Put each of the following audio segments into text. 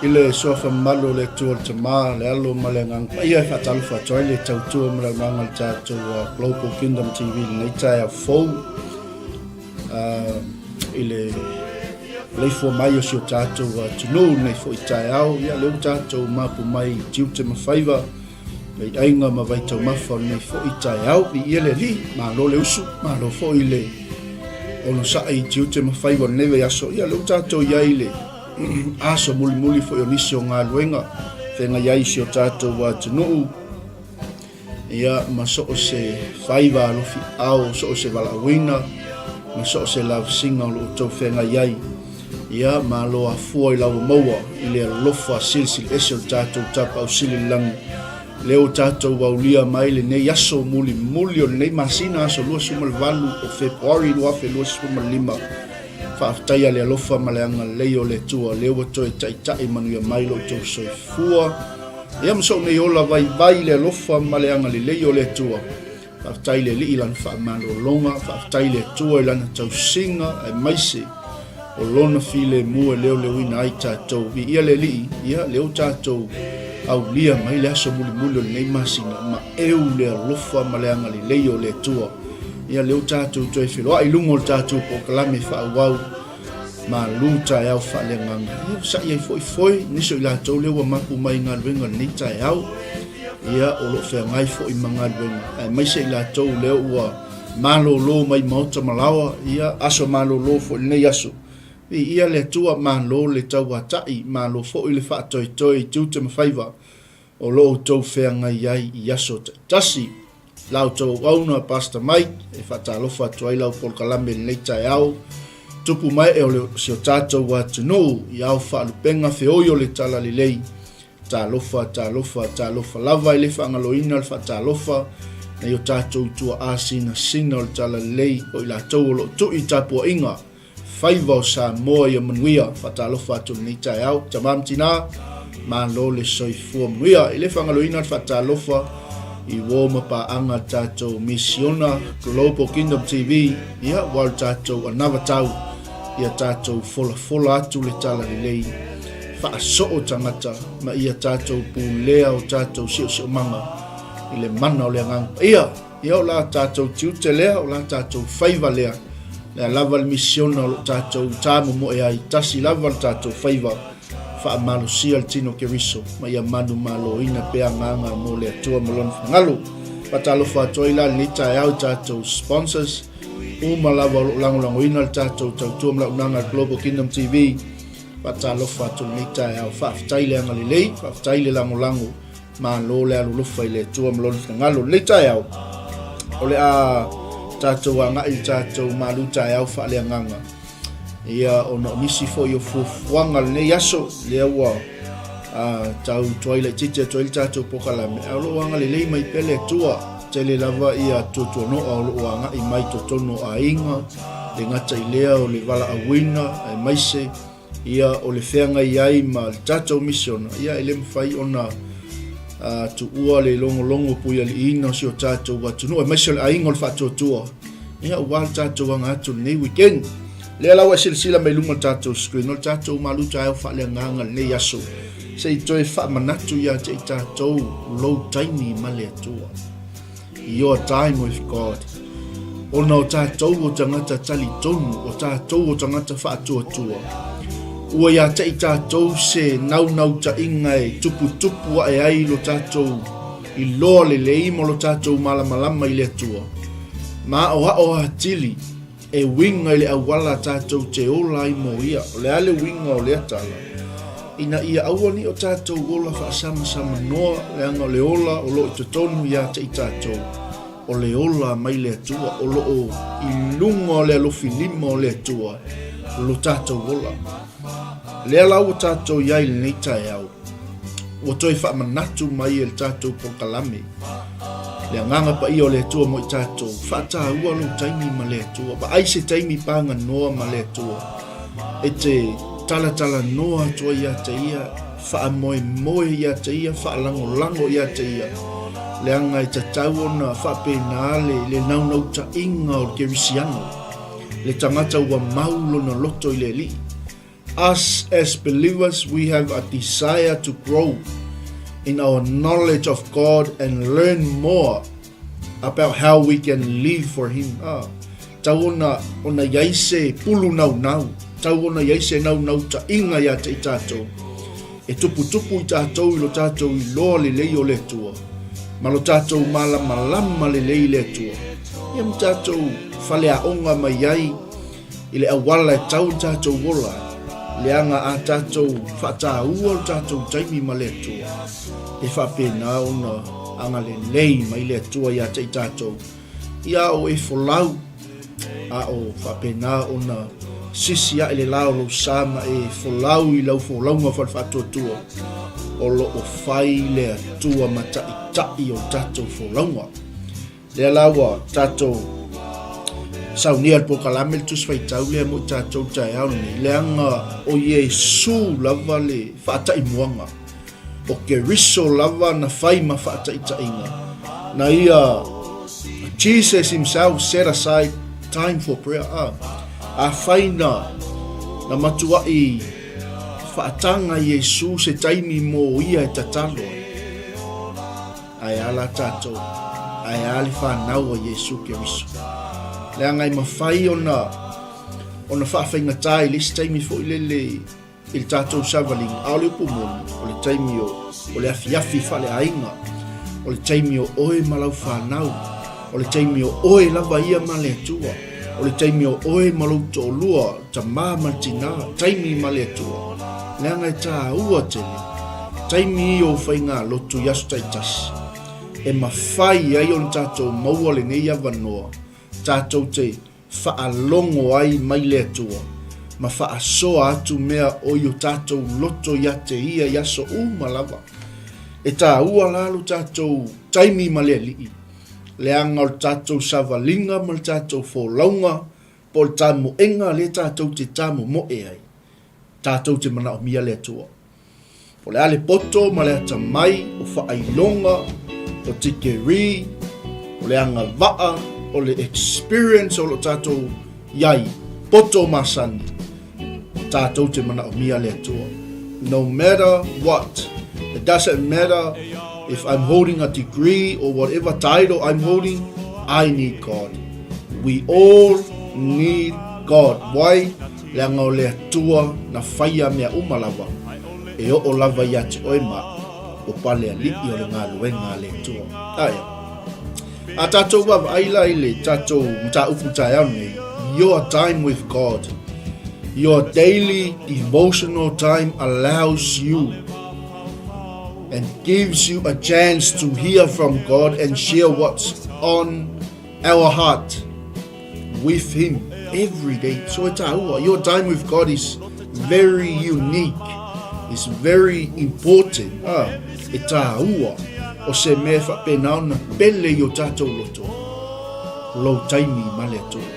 I le suafa mamalu o le Atua le Tama, le Alo ma le Agaga Paia e faatalofa atu ai le tautua ma le auaunaga a le tatou Global Kingdom TV i lenei taeao fou i le leifua mai o si o tatou atunuu lenei foi taeao. Ia lea ua tatou mapu mai i tiute ma faiva i aiga ma vaitaumafa o lenei foi taeao. Viia le Alii, malo le usu, malo foi le onosai i tiute ma faiva o lenei vaiaso. Ia lea ua tatou i ai i le aso mulimuli foi o nisi o galuega feagai ai i si o tatou atunuu, ia ma so o se faiva alofiao, so o se valaauina ma so o se lavasiga o lo o outou feagai ai. Ia malo afua i la ua maua i le alofa silisili ese o le tatou Tapaau Sili i le lagi, lea ua tatou aulia mai lenei aso mulimuli o lenei masina, aso 28 o Fepuari 2025. Faafetaia le alofa ma le agalelei o le Atua, lea ua toe taitai manuia mai lo outou soifua. Ia ma sou nei ola vaivai i le alofa ma le agalelei o le Atua. Faafetai i le Alii i Lana faamalologa, faafetai i le Atua i Lana tausiga, aemaise o Lona filemu e leoleoina ai tatou. Viia le Alii, ia lea ua tatou aulia mai le aso mulimuli o lenei masina, ma eu le alofa ma le agalelei o le Atua. Ia lea ua tatou toe feloai i luga o le tatou polokalame faaauau malu taeao faaleagaga. Ia ua sa'i ai foi foe nisi o i latou lea ua mapu mai i galuega i lenei taeao. Ia o lo o feagai foi ma galuega, aemaise i latou lea ua malolo mai maota ma laoa, ia aso malolo foi lenei aso. Viia le Atua, malo le tauata'i, malo foi le faatoetoe i tiute ma faiva o lo outou feagai ai i aso taitasi. La outou auauna Pastor Mike, e faatalofa atu ai lau polokalame i lenei taeao. Tupu mae o le, si o tatou atunuu i ao faalupega feoi o le talalelei. Talofa, talofa, talofa lava e le faagaloina le faatalofa nai o tatou tuaa sinasina o le talalelei o i latou o lo o tui i tapuaiga Faiva o Samoa ia manuia. Faatalofa atu i lenei taeao, tama ma tina, malo le soifua manuia. E le faagaloina le faatalofa i uo ma paaga le tatou misiona Global Kingdom TV, ia ua o le tatou anavatau, ia tatou folafola atu le talalelei, faasoo tagata ma ia tatou pulea o tatou siosiomaga i le mana o le Agaga Paia. Ia o la tatou tiute lea, o la tatou faiva lea, lea lava le misiona o lo o tatou tāmomoe ai, tasi lava le tatou faiva, faamalosia le tino Keriso, ma ia manumaloina pea agaga mo le Atua ma Lona finagalo. Faatalofa atu ai la i lenei taeao i tatou sponsors, uma lava o lo o lagolagoina le tatou tautua ma launaga a le Global Kingdom TV. Faatalofa atu i lenei taeao, faafetai le agalelei, faafetai le lagolago. Malo le alolofa i le Atua ma Lona finagalo. Lenei taeao, o le a tatou agai i tatou malu taeao faaleagaga. Ia, ona o nisi foi o fuafuaga lenei aso, lea ua tau tuai laitiiti atu ai le tatou polokalame, ae o lo o agalelei mai pea le Atua. Tele lava ia tuatuanoa o lo o agai mai totonu o aiga, le gata i lea o le valaauina, aemaise Ia, o le feagai ai ma le tatou misiona, ia e le mafai ona tuua le logologo puialiiina o si o tatou atunuu, aemaise o le aiga o le faatuatua, ia aua le tatou aga atu lenei weekend. Lea la ua e silasila mai luga o le tatou screen, o le tatou malu taeao faaleagaga lenei aso, se i toe faamanatu ia te i tatou lou taimi ma le Atua. Your time with God. Ona o tatou o tagata talitonu, o tatou o tagata faatuatua, ua ia te i tatou se naunautaiga e tuputupu ae ai lo tatou iloa lelei ma lo tatou malamalama i le Atua, ma aoao atili e uiga i le auala tatou te ola ai mo Ia. O le a le uiga o lea tala? Ina ia aua ne i o tatou ola faasamsamanoa, leaga o le ola o lo o i totonu ia te i tatou, o le ola mai le Atua, o lo o i luga o le alofilima o le Atua lo tatou ola. Lea la ua tatou i ai i lenei taeao, ua toe faamanatu mai e le tatou polokalame le Agaga Paia o le Atua mo i tatou. Faataua lou taimi ma le Atua. Vaai se taimi paganoa ma le Atua e te talatalanoa atu ai ia te Ia, faamoemoe ia te Ia, faalagolago ia te Ia, leaga e tatau ona faapena le, le naunautaiga o le kerisiano, le tagata ua mau lona loto i le Alii. Us as believers, we have a desire to grow in our knowledge of God and learn more about how we can live for Him. Ah, tau ona, ona iai se pulu naunau, tau ona iai se naunautaiga ia te i tātou. E tuputupu i tātou i lo tātou iloa lelei o le Atua, ma lo tātou malamalama lelei i le Atua. Ia ma tātou faleaoga mai ai i le auala e tau le tātou ola ai, leaga a tātou faataua lo tātou taimi ma le Atua, e faapena ona agalelei mai le Atua ia te i tātou, ia o e folau, a o faapena ona sisi aʻe le la o lou sa ma e folau i lau folauga faale-faatuatua, o lo o fai le Atua ma taʻitaʻi o le tatou folauga. Lea la ua tatou saunia le polokalame le Tusi Faitau lea mo i tatou taeao lenei, leaga o Iesu lava le faataimuaga. O Keriso lava na fai ma faataitaiga. Na ia Jesus himself set aside time for prayer. Ah, afai na, na matuai faataga Iesu se taimi mo ia e tatalo ai. Ae a la tatou, ae a le fanau a Iesu Keriso. Leaga e mafai ona, ona faafaigatā i le isi taimi foi lele i le tatou savaliga, a o le upu moni, o le taimi o, o le afiafi faaleaiga, o le taimi o oe ma lau fanau, o le taimi o oe lava ia ma le Atua, o le taimi o oe ma lou toalua, tamā ma le tinā, taimi ma le Atua. Leaga e tāua tele, taimi i o faigalotu i aso taitasi, e mafai ai ona tatou maua lenei avanoa, tatou te faalogo ai mai le Atua, ma faasoa atu mea o i o tatou loto ia te Ia i aso uma lava. E tāua la lo tatou taimi ma le Alii, leaga o le tatou savaliga ma le tatou folauga po o le tamoega lea tatou te tamomoe ai, tatou te manaomia le Atua. O le a le poto ma le atamai, o faailoga, o tikeri, o le agavaa, o le experience o lo tatou i ai, poto masani, tatou te manaomia le Atua. No matter what, it doesn't matter if I'm holding a degree or whatever title I'm holding, I need God. We all need God. Why? Leaga o le Atua na faia mea uma lava, e oo lava ia te oe ma au, o palealiʻi o le galuega a le Atua. Aea. A tatou vaavaai la i le tatou mataupu taeao nei, Your time with God. Your daily devotional time allows you and gives you a chance to hear from God and share what's on our heart. with him every day. So e tāua, your time with God is very unique. It's very important. Ah, e tāua, o se mea whapena ona pele i o tātou loto. Lou taimi ma le Atua.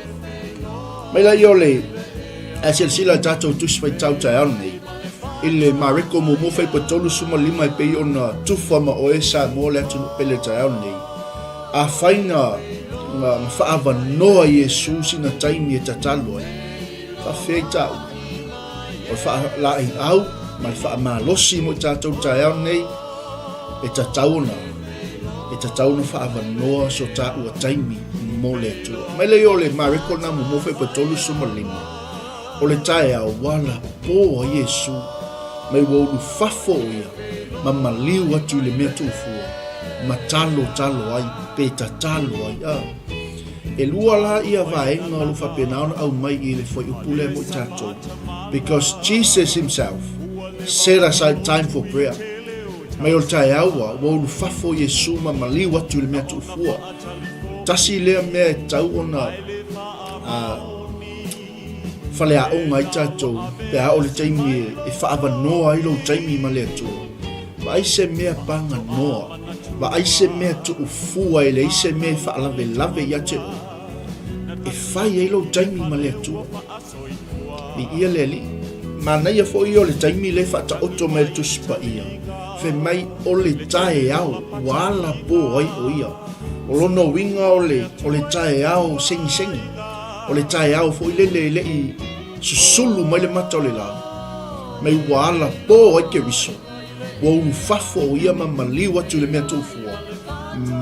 Mai la i o le, a silasila tātou tusi faitau taeao nei, i le Mareko muamua faipa 35 e pei ona tufa ma oe Samoa le atunuu pele taeao nei. Afai na, na, na faaavanoa Iesu sina taimi e tatalo ai. Faafefea i tāua. O le faalaeiau ma le faamalosi mo i tātou taeao nei, e tatau ona, e tatau ona faaavanoa so tāua taimi mo le Atua. Mai lea o le Mareko na muamua fuaiupu e 35, o le taeao ua alapō a Iesu mai ua ulufafo o ia ma maliu atu i le mea tuufua, ma talotalo ai, pe tatalo ai, a. E lua la ia vaega o lo o faapena ona aumai i le fuaiupu lea mo i tatou, because Jesus himself set aside time for prayer. Mai o le taeao ua ulufafo Iesu ma maliu atu i le mea tuufua. Tasi lea mea e tau ona faleaoga ai tatou pe a o le taimi e faaavanoa ai lou taimi ma le Atua. Vaai se mea paganoa, vaai se mea tuufua e leai se mea e faalavelave ia te oe, e fai ai lou taimi ma le Atua. Viia le Alii. Manaia foi ia o le taimi lea e faataoto mai e le Tusi Paia, fai mai o le taeao ua alapō ai o ia. O lona uiga o le, o le taeao segisegi, o le taeao foi lele e le i susulu mai le mata o le lā, mai ua alapō ai Keriso, ua ulufafo o ia ma maliu atu i le mea tuufua,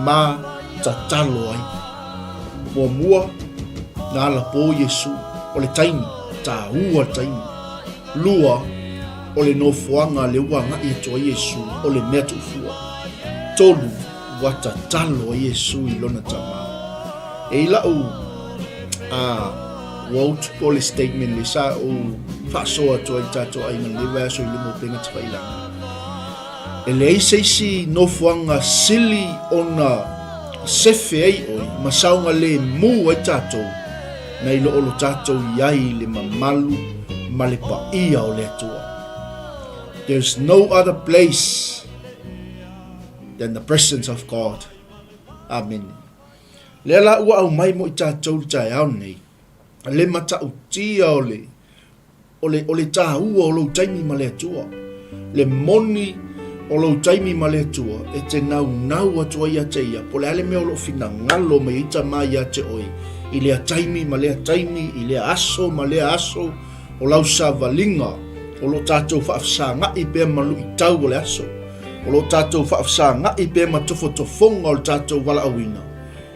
ma tatalo ai. Muamua, na alapō Iesu, o le taimi, tāua le taimi. Lua, o le nofoaga lea ua agai atu ai Iesu, o le mea tuufua. Tolu, ua tatalo ai Iesu i lona Tama. E i lau a quote po o le statement le sa ou faasoa atu ai i tatou aiga i lenei vaiaso i luma o Upega Tafailagi. E leai se isi nofoaga sili ona sefe ai oe ma saogalemu ai tatou nai lo o lo tatou i ai i le mamalu ma le paia o le Atua. There's no other place than the presence of God. Amene. Lea la ua aumai mo i tatou i le taeao nei, le matautia o le, o le, o le tāua o lou taimi ma le Atua. Le moni o lou taimi ma le Atua e te naunau atu ai ia te ia, po o le a le mea o lo o finagalo mai ai Tama ia te oe, i lea taimi ma lea taimi, i lea aso ma lea aso, o lau savaliga, o lo tatou faafesaga'i pea ma luitau o le aso. O lo tatou faafesaga'i pea ma tofotofoga o le tatou valaauina,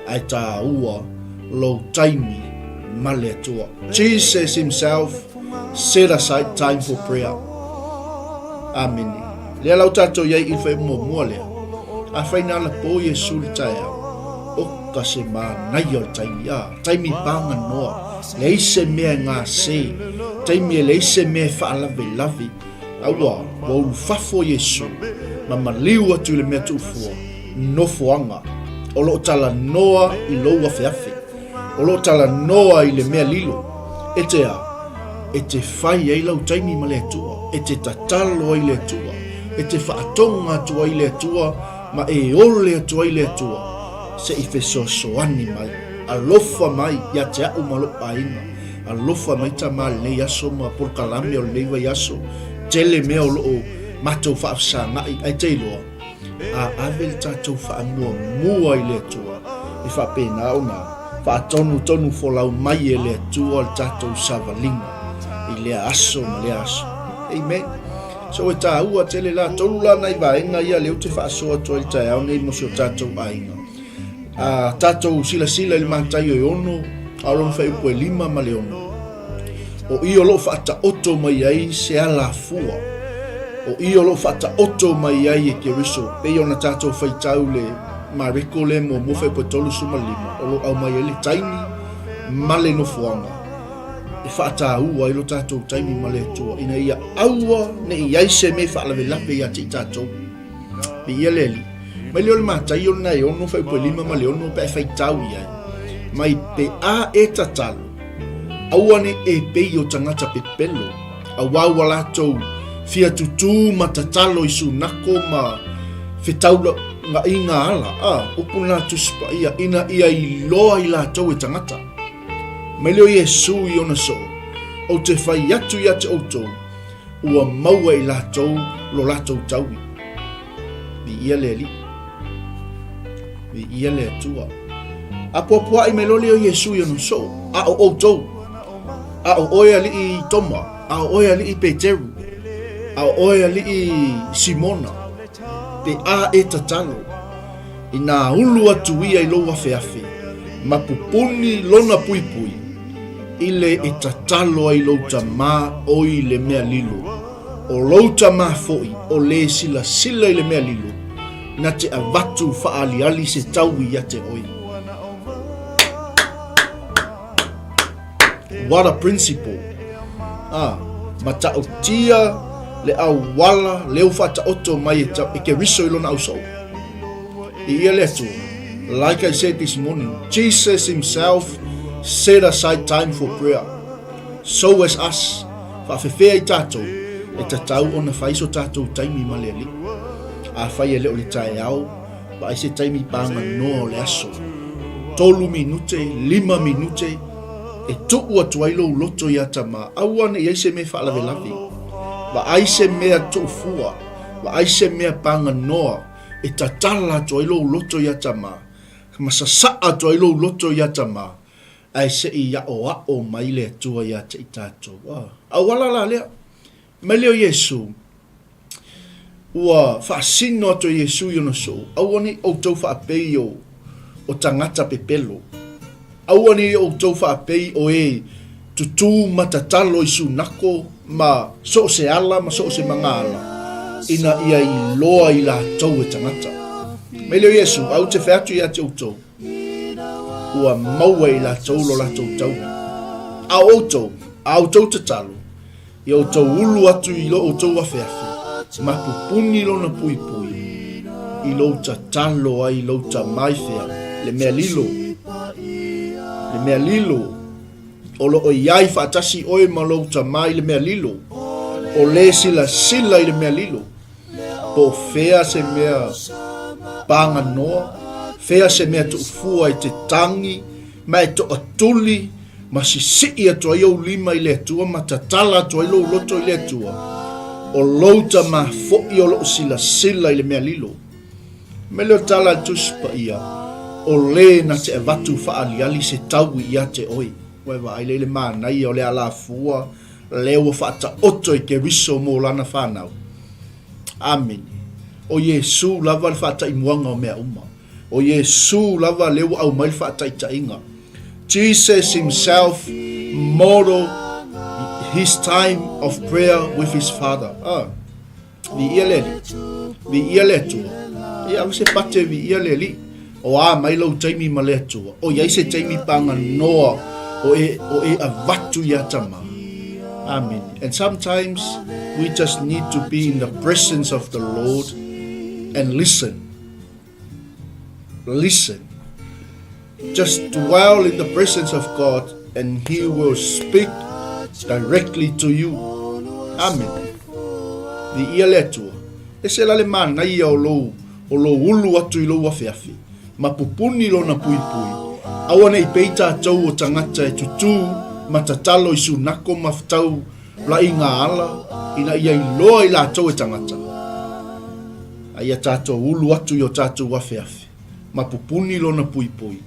ae tāua lou taimi ma le Atua. Jesus himself set aside time for prayer. Amene. Lea la ua tatou i ai i le fuaiupu muamua lea. Afai na alapō Iesu i le taeao, oka se manaia o le taimi, a, taimi paganoa, leai se mea e gase, taimi e leai se mea e faalavelave, Aua, ua ulufafo Iesu, ma maliu atu i le mea tuufua, nofoaga, o lo o talanoa i lou afeafe, o lo o talanoa i le mea lilo, e te a? E te fai ai lau taimi ma le Atua, e te tatalo ai le Atua, e te faatoga atu ai le Atua, ma e ole atu ai le Atua, se i fesoasoani mai, alofa mai ia te a'u ma lo'u aiga. Alofa mai tama lenei aso ma polokalame o lenei vaiaso, tele mea o loo matou faafesaga'i ae te iloa, a ave le tatou faamuamua i le Atua e faapena ona faatonutonu folau mai e le Atua le tatou savaliga i lea aso ma lea aso. Amen. So e tāua tele la, tolu la nai vaega ia lea ou te faasoa atu ai i le taeao nei mo si o tatou aiga. A tatou silasila i le Mataio e ono, a o lona fuaiupu e lima ma le ono, o i o lo o faataoto mai ai se alafua, o i o lo o faataoto mai ai e Keriso, pei ona tatou faitau le Mareko lea muamua fuaiupu e 35, o lo o aumai ai le taimi ma le nofoaga e faataua ai lo tatou taimi ma le Atua, ina ia aua ne i i ai se mea e faalavelave ia te i tatou. Viia le Alii. Mai lea o le Mataio lena e ono fuaiupu e lima ma le ono pe a e faitau i ai. Mai pe a e tatalo, aua ne e pei o tagata pepelo, auā ua latou fia tutū ma tatalo i sunako ma fetaulagaʻiga ala, a, upu lena Tusi Paia, ina ia iloa i latou e tagata. Mai lea o Iesu i ona soo, Ou te fai atu ia te outou, ua maua i latou lo latou taui. Viia le Alii. Viia le Atua. Apoapoai mai loa lea o Iesu i ona soo, a o outou. A o oe alii Toma, a o oe alii Peteru, a o oe alii Simona, pe a e tatalo, inā ulu atu ia i lou afeafe, ma pupuni lona puipui, i le e tatalo ai lou tamā oi le mea lilo. O lou tamā foʻi o lē silasila i le mea lilo, na te avatu faaaliali se taui ia te oe. What a principle! Ah, matautia le auala leo faataoto mai e, e Keriso i lona ausoo. I ia le Atua, like I said this morning, Jesus himself set aside time for prayer. So as us, faafefea i tatou, e tatau ona fai so tatou taimi ma le Alii. Afai e le o le taeao, Vaai se taimi pāganoa o le aso, tolu minute, lima minute, e tuu atu ai lou loto iā Tamā, aua ne i ai se mea faalavelave. Vaai se mea tuufua, vaai se mea pāganoa e tatala atu ai lou loto iā Tamā, ma sasaa atu ai lou loto iā Tamā, ae se i aʻoaʻo mai le Atua iā te i tatou. Ah, auala la lea. Mai lea o Iesū, Ua faasino atu e Iesū i ona soo, Aua nei outou faapei o, o tagata pepelo. Aua nei outou faapei o e tutū matatalo i sunako ma so o se ala ma so o se magaala, ina ia iloa i latou e tagata. Mai lea o Iesū, Au te fai atu ia te outou, ua maua i latou lo latou taui. A o outou, a outou tatalo, Ia outou ulu atu i lo outou afeafe, ma pupuni lona puipui, i lou tatalo ai lou tamai fea, le mea lilo, le mea lilo, o lo o iai faatasi oe ma lou tamai le mea lilo, o le silasila i le mea lilo, po o fea se mea pāganoa, fea se mea tuufua i te tangi, ma e toatuli ma sisii atu ai ou lima i le Atua ma tatala atu ai lou loto i le Atua, o lou tamā foʻi o loo silasila i le mea lilo. Me leo tala a le Tusi Paia, o lē na te avatu faaaliali se taui ia te oe. Ua e vaai lea i le manaia o le alafua lea ua faataoto i Keriso mo lana fanau. Amene. O Iesū lava le faataimuaga o mea uma. O Iesū lava lea ua aumai le faataitaiga. Jesus himself model his time of prayer with his father. Ah. Viia le Alii. Viia le Atua. Ia ave se pate viia le Alii. O a mai lou taimi ma le Atua. O iai se taimi paganoa o e, o e avatu iā Tama. Amen. And sometimes we just need to be in the presence of the Lord and listen. Listen. Just dwell in the presence of God and He will speak directly to you. Amen. Viia le Atua. E se la le manaia o lou, o lou ulu atu i lou afeafe, ma pupuni lona puipui. Aua nei pei tatou o tagata e tutū ma tatalo i sunako ma whtau la i ngā ala, ina ia iloa i latou e tagata. A ia tatou ulu atu i o tatou afeafe, ma pupuni lona puipui,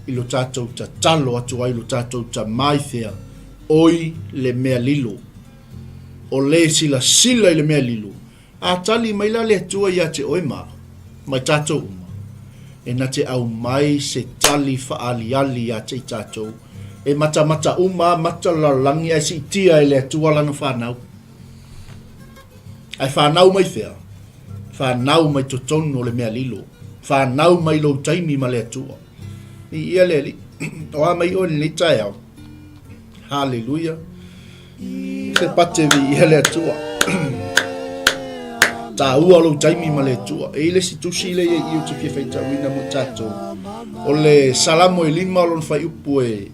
i lo tatou tatalo atu ai lo tatou tamai fea, oi le mea lilo. O le silasila i le mea lilo, a tali mai la le Atua ia te oe ma, ma i tatou uma, e na te aumai se tali faaaliali ia te i tatou, e matamata uma a mata lalagi ae siitia e le Atua lana fanau. Ae whanau mai fea? Whanau mai totonu o le mea lilo. Whanau mai lou taimi ma le Atua. I ia le Alii. O a mai oe lenei taeao. Hallelujah. Se pate vi ia le Atua. Tāua lou taimi ma le Atua. E i le si tusi le ia i o te fia whaitauina mo tātou. O le Salamo e lima o lona whaiupu e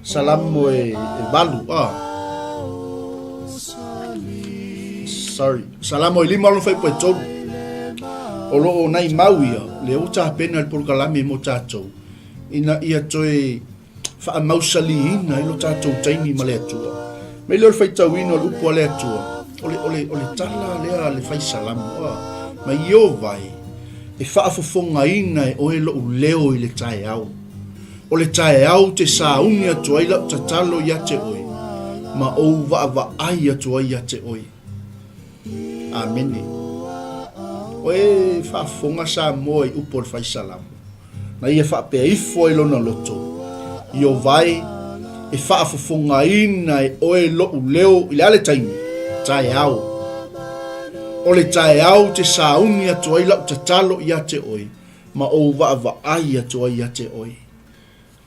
Salamo e, e valu, ah. Sorry. Salamo e lima lona faipu e tolu. O loo nai mau ia, le o tapena le polokalame mo tatou. Ina ia toe faamausaliina i lo tatou taimi ma le Atua. Mai lea o le faitauina o le upu a le Atua, o le, o le, o le tala lea a le fai salamo, ah. Mai Ieova e, e faafofogaina e oe lou leo i le taeao. O le taeao ou te sauni atu ai lau tatalo ia te oe, ma ou vaavaai atu ai ia te oe. Amene. Oe faafofoga Samoa i upu o le fai salamo, na ia faapea ifo ai lona loto, Ieova e, e faafofogaina e oe loʻu leo i le a le taimi? Taeao. O le taeao ou te sauni atu ai lau tatalo ia te oe, ma ou vaavaai atu ai ia te oe.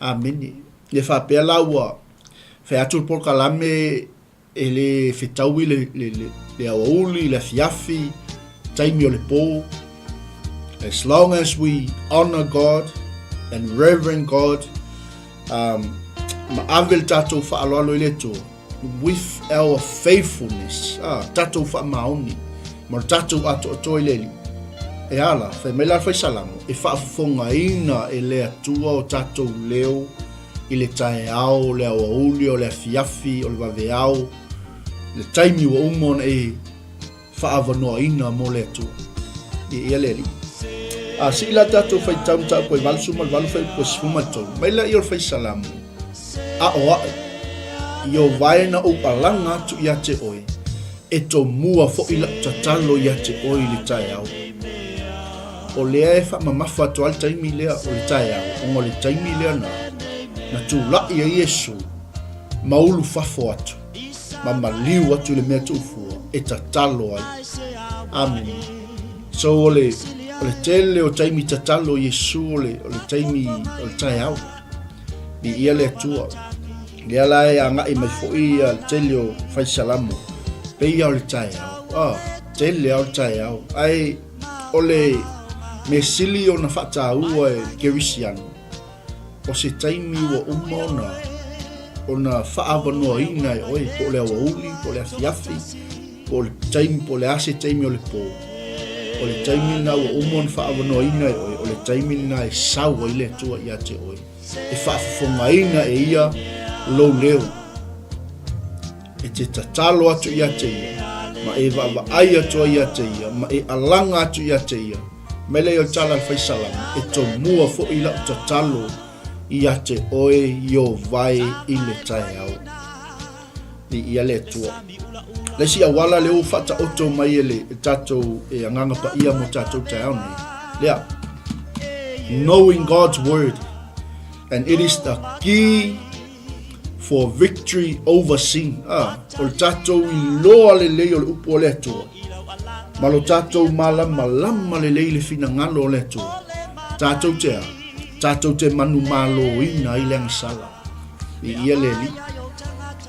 Amene. Ia faapea la ua fai atu le polokalame e le fetaui le, le, le, le aoauli, le afiafi, taimi o le pō. As long as we honor God and reverend God, um, ma ave le tatou faaaloalo i le Atua, with our faithfulness, ah, tatou faamaoni, ma le tatou atoatoa i le Alii. E ala, fai mai la le fai salamo, e faafofogaina e le Atua o tatou leo i le taeao, o le aoauli, o le afiafi, o le vaveao, le taimi ua uma ona e faaavanoaina mo le Atua. Viia le Alii. A sii la tatou faitau mataupu e 88 fuaiupu e 13. Mai laia o le fai salamo, Aʻoaʻo, Ieova e na ou alaga atu ia te oe, e tomua foʻi laʻu tatalo ia te oe i le taeao. O lea e faamamafa atu ai le taimi lea o le taeao, ona o le taimi lea na, na tulaʻi ai Iesu ma ulu fafo atu, ma maliu atu i le mea tuufua e tatalo ai. Amene. So o le, o le tele o taimi tatalo o Iesu o le, o le taimi o le taeao. Viia le Atua. Lea la e agai mai foi ia le tele o fai salamo. Pei o le taeao. Ah, tele o le taeao. Ae o le mea sili ona faataua e le Kerisiano, o se taimi ua uma ona ona faaavanoaina e oe, po o le aoauli, po o le afiafi, po o le taimi, po o le a se taimi o le pō. O le taimi lena ua uma ona faaavanoaina e oe, o le taimi lena e sau ai le Atua ia te oe, e faafofogaina e ia lou leo. E te tatalo atu ia te ia, ma e vaavaai atu ai ia te ia, ma e alaga atu ia te ia. Mai lea o le tala a le fai salamo, e tomua foʻi lau tatalo ia te oe Ieova e i le taeao. Viia le Atua. Le isi auala lea ua faataoto mai e le tatou e Agaga Paia mo tatou taeao nei. Lea, knowing God's word and it is the key for victory over sin. Ah, o le tatou iloa lelei o le upu o le Atua. Ma lo tatou malamalama lelei le finagalo o le Atua. Tatou te a, tatou te manumaloina ai le agasala. Viia le Alii.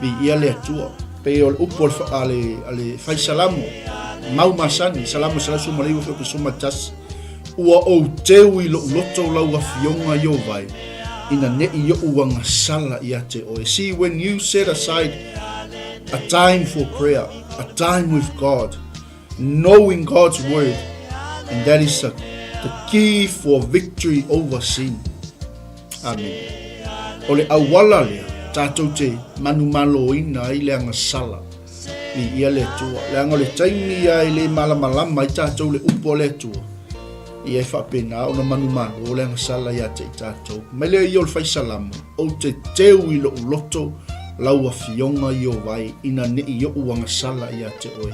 Viia le Atua. Pei o le upu a le, a le fai salamo, mau masani, salamo 119 fuaiupu 11. Ua ou teu i loʻu loto lau afioga Ieova e, ina neʻi oʻu agasala ia te oe. See, when you set aside a time for prayer, a time with God, knowing God's word, and that is a, the key for victory over sin. Amen. O le auala lea, tatou te manumaloina ai le agasala. Viia le Atua. Leaga o le taimi ia e le malamalama ai tatou le upu a le Atua, ia e faapena ona manumalo le agasala ia te i tatou. Mai lea ia o le fai salamo, ou te teu i lou loto lau afioga Ieova e, ina neʻi oʻu agasala ia te oe.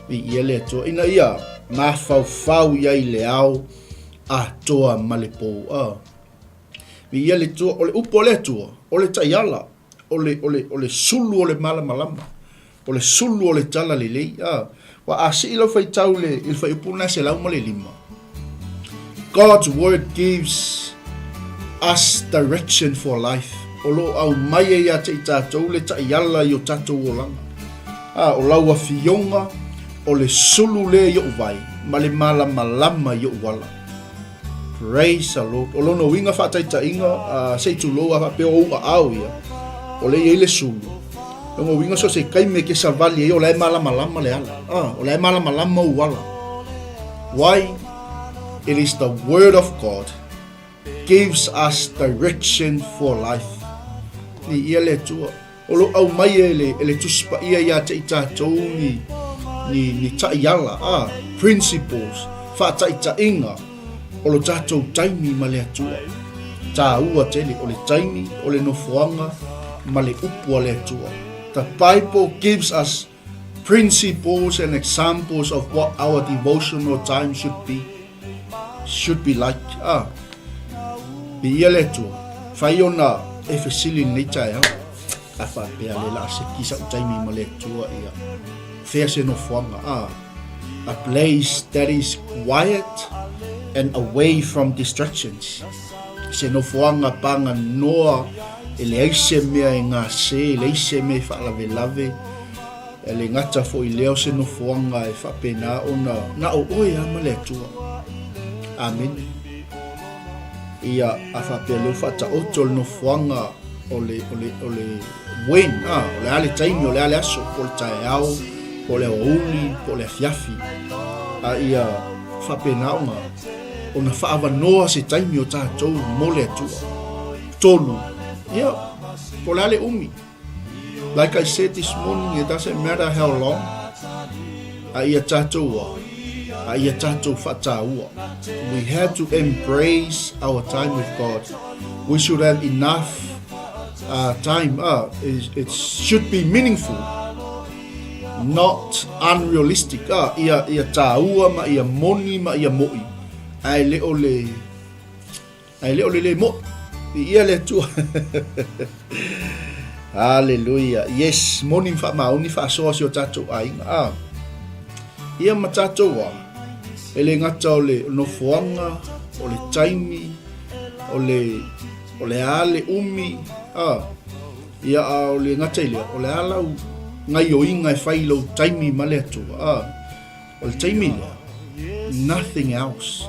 Viia le Atua. Ina ia mafaufau i ai le ao atoa ma le pō. Ah. Viia le Atua. O le upu a le Atua, o le taiala. o le, o le, o le sulu o le malamalama, o le sulu o le tala lelei. A, ua a sii lau faitau le, i le fuaiupu lena 105. God's word gives us direction for life. O lo o aumai ai ia te i tatou le taiala i o tatou olaga. A, o lau afioga, o le sulu lea i o'u vai, ma le malamalama i o'u ala. Praise the Lord. O lona uiga faataitaiga, uh, se i tulou a faapea o ou aao ia, o le i ai le sulu. Lona uiga so se taimi e te savali ai o la e malamalama le ala. Ah, o la e malamalama ou ala. Why? It is the word of God gives us direction for life. Ni ia le Atua. O lo o aumai e le, e le Tusi Paia ia te i tatou ni, ni, ni taʻiala, ā, principles, faataitaiga o lo tatou taimi ma le Atua. Tāua tele, o le taimi, o le nofoaga ma le upu a le Atua. The Bible gives us principles and examples of what our devotional time should be should be like. Ah, Viia le Atua, fai ona e fesili lenei taeao. A faapea le la seki sa'u taimi ma le Atua ia fea se nofoaga. Ah, a place that is quiet and away from distractions. Se nofoaga pāga noa e leai se mea e gase, e leai se mea e faalavelave, e le gata foi lea o se nofoaga e faapena ona na o oe lava ma le Atua. Amene. Ia, a faapea lea ua faataoto le nofoaga o le, o le, o le when, a, o le a le taimi, o le a le aso, po o le taeao, po o le aoauli, po o le afiafi. A ia faapena ona, ona faaavanoa se taimi o tatou mo le Atua. Tolu, ia, po o le a le umi. Like I said this morning, it doesn't matter how long, a ia tatou a, a ia tatou faataua. We have to embrace our time with God. We should have enough uh, time. Uh, it, it should be meaningful, not unrealistic. Uh, ia, ia tāua ma ia moni ma ia mo'i. Ae le o le Ae le o le le mo'i. Viia le Atua. Haleluia. Yes, moni ma faamaoni faasoa si o tatou aiga. Ah. Ia ma tatou a. E le gata o le nofoaga, o le taimi, o le o le a le umi, ah. Ia a o le gata i lea, o le a lau gaioiga e fai i lou taimi ma le Atua. Ah. O le taimi lea, nothing else.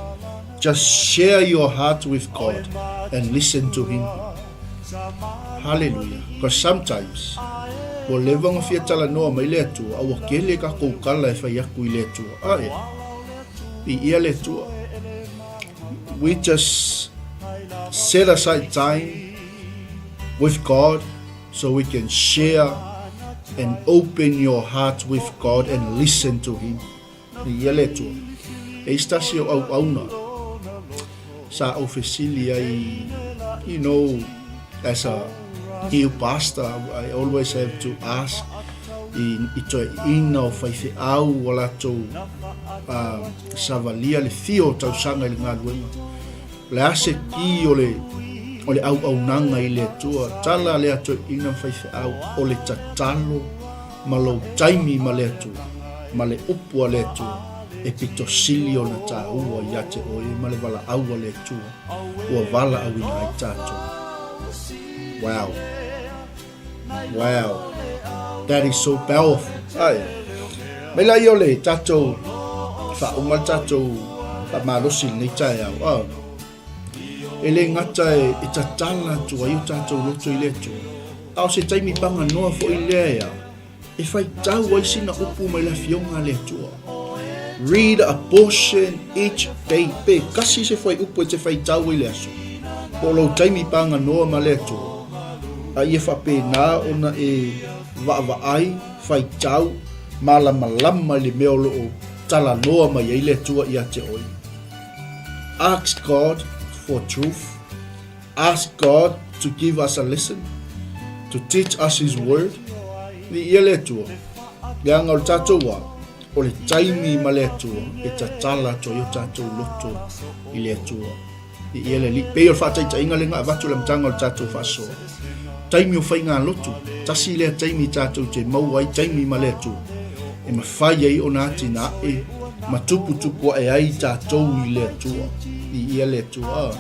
Just share your heart with God and listen to Him. Hallelujah. Because sometimes, ua leva ona fia talanoa mai le Atua, a ua kele kakou kala e fai aku i le Atua. Ae, viia le Atua. We just set aside time with God so we can share and open your heart with God and listen to Him. Viia le Atua. E isi tasi o auauna sa ou fesili ai, you know, as a new pastor, I always have to ask i, i toeaiina o faifeau ua latou uh, savalia le fia o tausaga i le galuega. O le a se ki o le, o le auaunaga i le Atua, tala lea toeaina ma faifeau, o le tatalo ma lou taimi ma le Atua, ma le upu a le Atua, e pito sili ona tāua ia te oe ma le valaau a le Atua ua valaauina ai tatou. Wow. Wow. That is so powerful. Ai. Mai la ia o le tatou faauma le tatou faamalosi i lenei taeao. Oh. E le gata e, e tatala atu ai o tatou loto i le Atua. A o se taimi paganoa foi lea ea, E faitau ai sina upu mai le Afioga a le Atua. Read a portion each day. Pe kasi se fuaiupu e te faitau ai le aso. Po o lou taimi paganoa ma le Atua. A ia faapena ona e vaavaai, faitau, malamalama i le mea o lo o talanoa mai ai le Atua ia te oe. Ask God for truth. Ask God to give us a lesson, to teach us His word. Viia le Atua. Leaga o le tatou wā, o le taimi ma le Atua e tatala atu ai o tatou loto i le Atua. Viia le Alii. Pei o le faataitaiga lea na avatu i le amataga o le tatou faasoa. Taimi o faigalotu, tasi lea taimi tatou te maua ai taimi ma le Atua e mafai ai ona atinae ma tuputupu ae ai tatou i le Atua. Viia le Atua.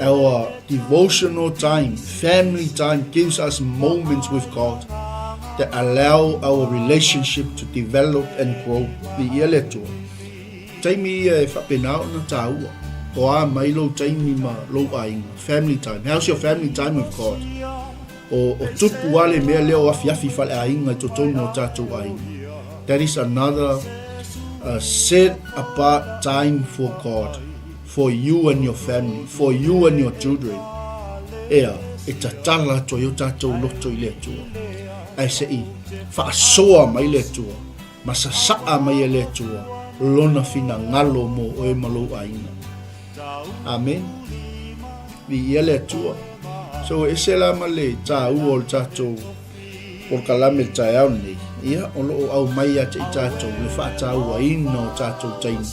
Our devotional time, family time gives us moments with God that allow our relationship to develop and grow. Viia le Atua. Taimi ia e faapena ona tāua. O a mai lou taimi ma lou aiga. Family time. How's your family time with God? O, o tupu a le mea lea o afiafi faleaiga i totonu o tatou aiga. That is another uh, set apart time for God. For you and your family, for you and your children. Ea, e tatala atu ai o tatou loto i le Atua. Ae se i faasoa mai le Atua, ma sasaa mai e le Atua lona finagalo mo oe ma lou aiga. Amen. Viia le Atua. So e ese la ma le tāua o le tatou polokalame i le taeao lenei, ia o lo o aumai ia te i tatou le faatauaina o tatou taimi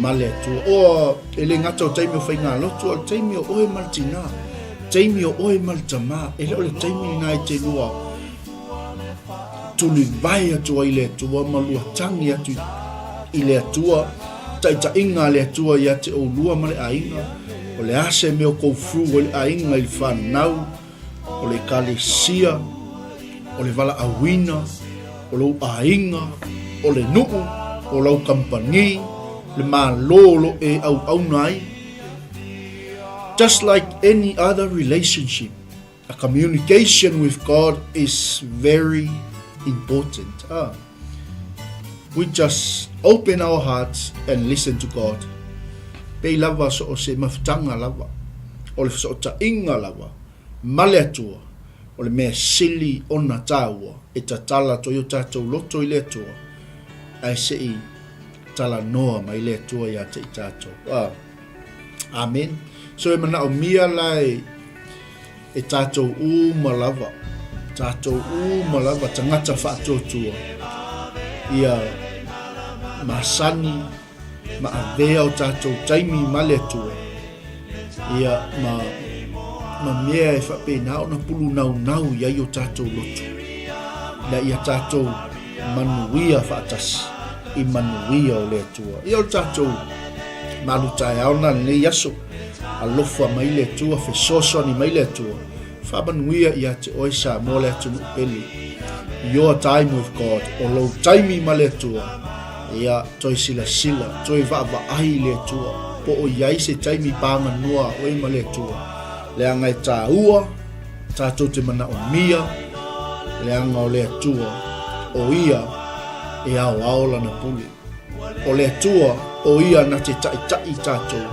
ma le Atua. O, e le gata o taimi o faigalotu, a o le taimi o oe ma le tinā, taimi o oe ma le tamā, e le o le taimi lena e te lua tulivae atu ai i le Atua ma lua tagi atu i le Atua, taitaiga a le Atua ia te oulua ma le aiga, o le a se mea o go through ai le aiga i le fanau, o le ekalesia, o le valaauina, o lou aiga, o le nuu, o lau kamupani, le Malo o lo e auauna ai. Just like any other relationship, a communication with God is very important. Ah. We just open our hearts and listen to God. Pei lava so o se mafutaga lava, o le fesootaiga lava ma le Atua, o le mea sili ona tāua e tatala atu ai o tātou loto i le Atua, ae se i talanoa mai le Atua ia te i tātou. Ah. Amen. So e manaomia la e E tātou uma lava, tātou uma lava tangata faatuatua, ia masani ma avea o tātou taimi ma le Atua, ia ma, ma mea e faapena ona pulunaunau i ai o tātou loto, ina ia tātou manuia faatasi i manuia o le Atua. Ia o le tātou malu taeao na lenei aso. Alofa mai le Atua, fesoasoani mai le Atua, faamanuia ia te oe Samoa le atunuu pele. Your time with God, o lou taimi ma le Atua, ia toe silasila, toe vaavaai i le Atua, po o i ai se taimi pāganoa a oe ma le Atua, leaga e tāua, tātou te manaomia, leaga o le Atua, o ia e aoao lana pule. O le Atua, o Ia na te taʻitaʻi tatou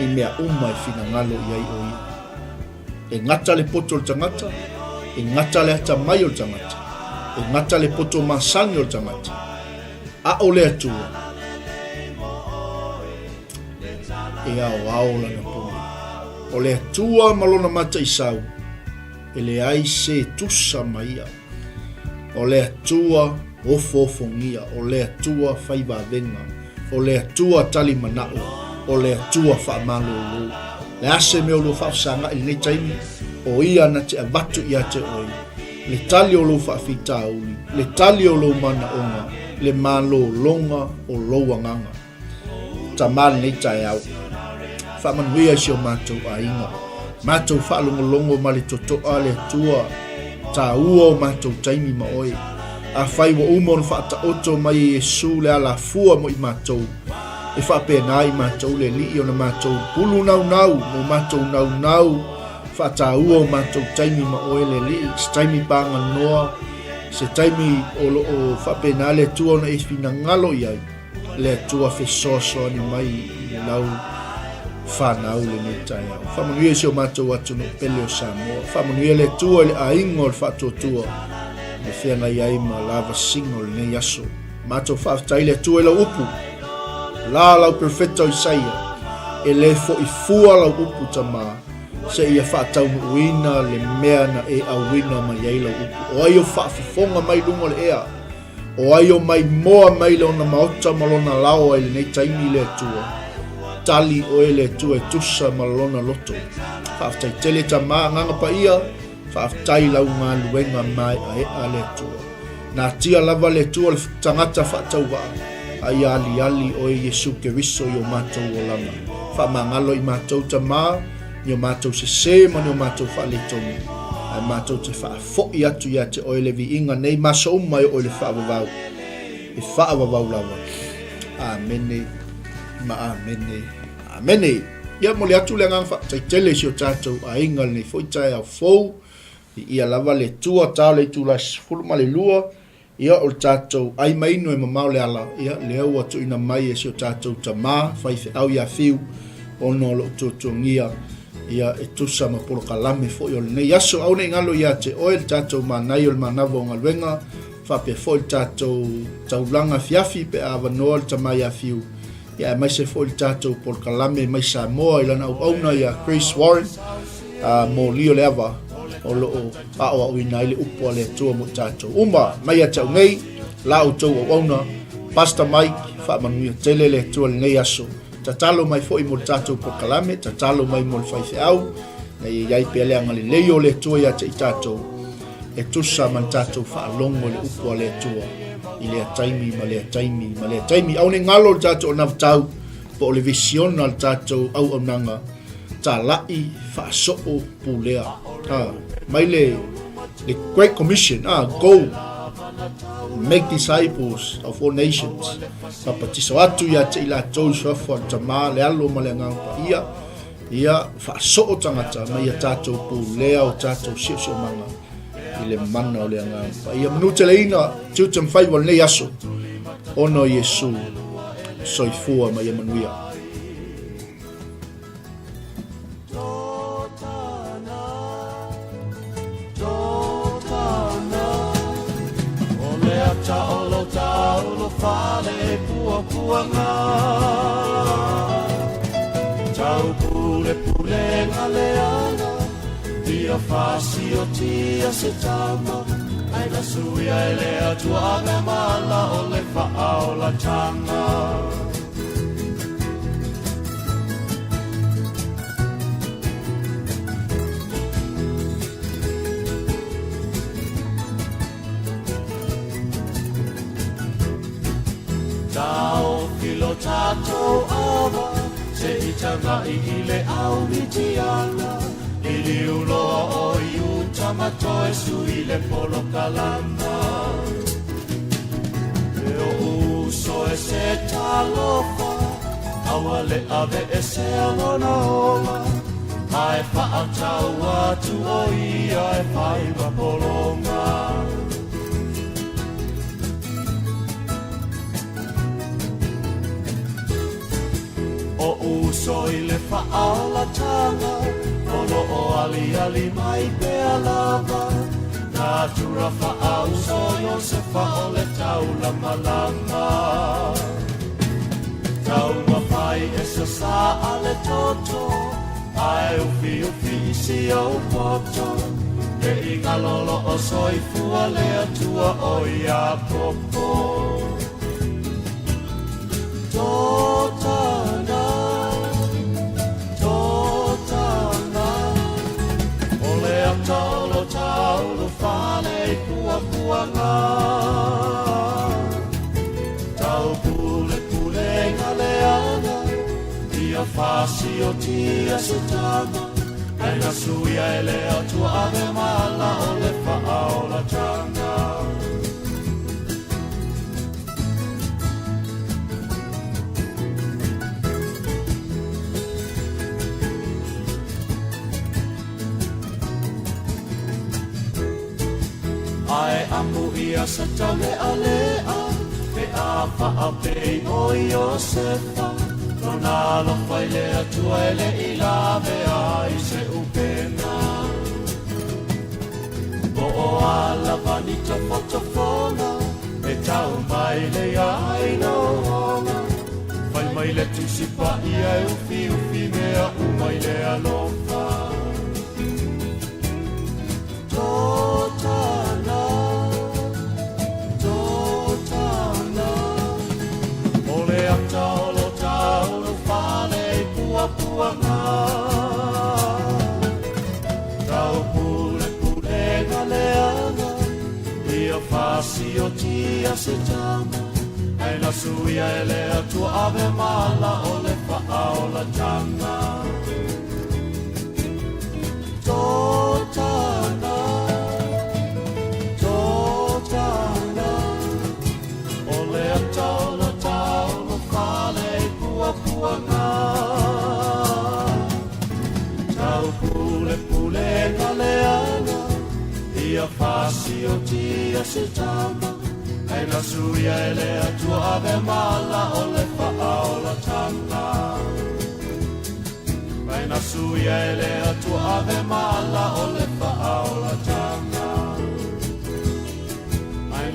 i mea uma e finagalo i ai o Ia. E gata le poto o le tagata, e gata le atamai o le tagata, e gata le poto masani o le tagata, a o le Atua, e aoao lana pule. O le Atua ma lona mataisau, e leai se tusa ma ia. O le Atua ofoofogia, o le Atua fai vavega, o le Atua tali manao, o le Atua faamalolo. Le a se mea o lua faafesagai i lenei taimi, o Ia na te avatu ia te oe le tali o lou faafitauli, le tali o lou manaoga, le malologa o lou agaga. Tama lenei taeao. Faamanuia i si o matou aiga. Matou faalogologo ma le totoa le Atua, tāua o matou taimi ma oe. Afai ua uma ona faataoto mai e Iesu le alafua mo i matou, e faapena i matou le Alii ona matou pulu naunau mo matou naunau faataua o matou taimi ma oe le Alii, se taimi paganoa, se taimi o lo o faapena le Atua ona e finagalo i ai. Le Atua fesoasoani mai i lau whanau lenei taeao. Faamanuia i si o matou atunuu pele o Samoa. Faamanuia le Atua i le aiga o le faatuatua e feagai ai ma lavasiga o lenei aso. Matou faafetai le Atua i lau upu. La lau perfeta o Isaia, e le fo'i fua lau upu tamā, seia faataunuuina le mea na e auina mai ai lau upu. O ai o faafofoga mai luga o le ea? O ai o maimoa mai lona maota ma lona laoa i lenei taimi le Atua? Tali oe le Atua e tusa ma lona loto. Faafetai tele Tama Agaga Paia, faafetai lau galuega maeaea le Atua. Natia lava le Atua le tagata faatauvaa, a ia aliali oe Iesu Keriso i o matou olaga. Faamagalo i matou Tama, ni o matou sese ma ni o matou faaletonu, ae matou te Foʻi atu ia te oe le viiga nei ma aso uma e oo i le faavavau, e faavavau lava. Amene ma amene. Amene. Ia momoli atu le agaga faafetai tele i si o tatou aiga i lenei foi taeao fou. Viia lava le Atua, ta o le itula 12. Ia, o le tatou ai ma inu e mamao le ala, ia, lea ua tuuina mai e si o tatou tama, faifeau ia Fiu, ona o loo tuatuagia, ia, e tusa ma polokalame foi o lenei aso. Aua ne i galo ia te oe le tatou manaia o le manava o galuega, faapea foi le tatou taulaga afiafi pe a avanoa le tama ia Fiu. Ia, aemaise foi le tatou polokalame mai Samoa i lana auauna ia Grace Warren, a moli o le ava o lo o aoaoina ai le upu a le Atua mo tatou uma. Mai ia te au nei, la outou auauna, Pastor Mike, faamanuia tele le Atua i lenei aso. Tatalo mai foi mo le tatou polokalame, tatalo mai mo le faifeau, ina ia i ai pea le agalelei o le Atua ia te i tatou, e tusa ma le tatou faalogo i le upu a le Atua i lea taimi ma lea taimi ma lea taimi. Aua ne i galo le tatou anavatau po o le visiona a le tatou auaunaga talai faasoo pulea. Ha, mai le, le Great Commission, ah, go make disciples of all nations. Papatiso atu ia te i latou i suafa o le Tama, le Alo ma le Agaga Paia. Ia faasoo tagata ma ia tatou pulea o tatou siosiomaga i le mana o le Agaga Paia. Manuteleina tiute ma faiva o lenei aso, ona o Iesu, soifua ma ia manuia.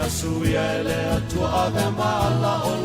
Suia e le Atua ave ma ala o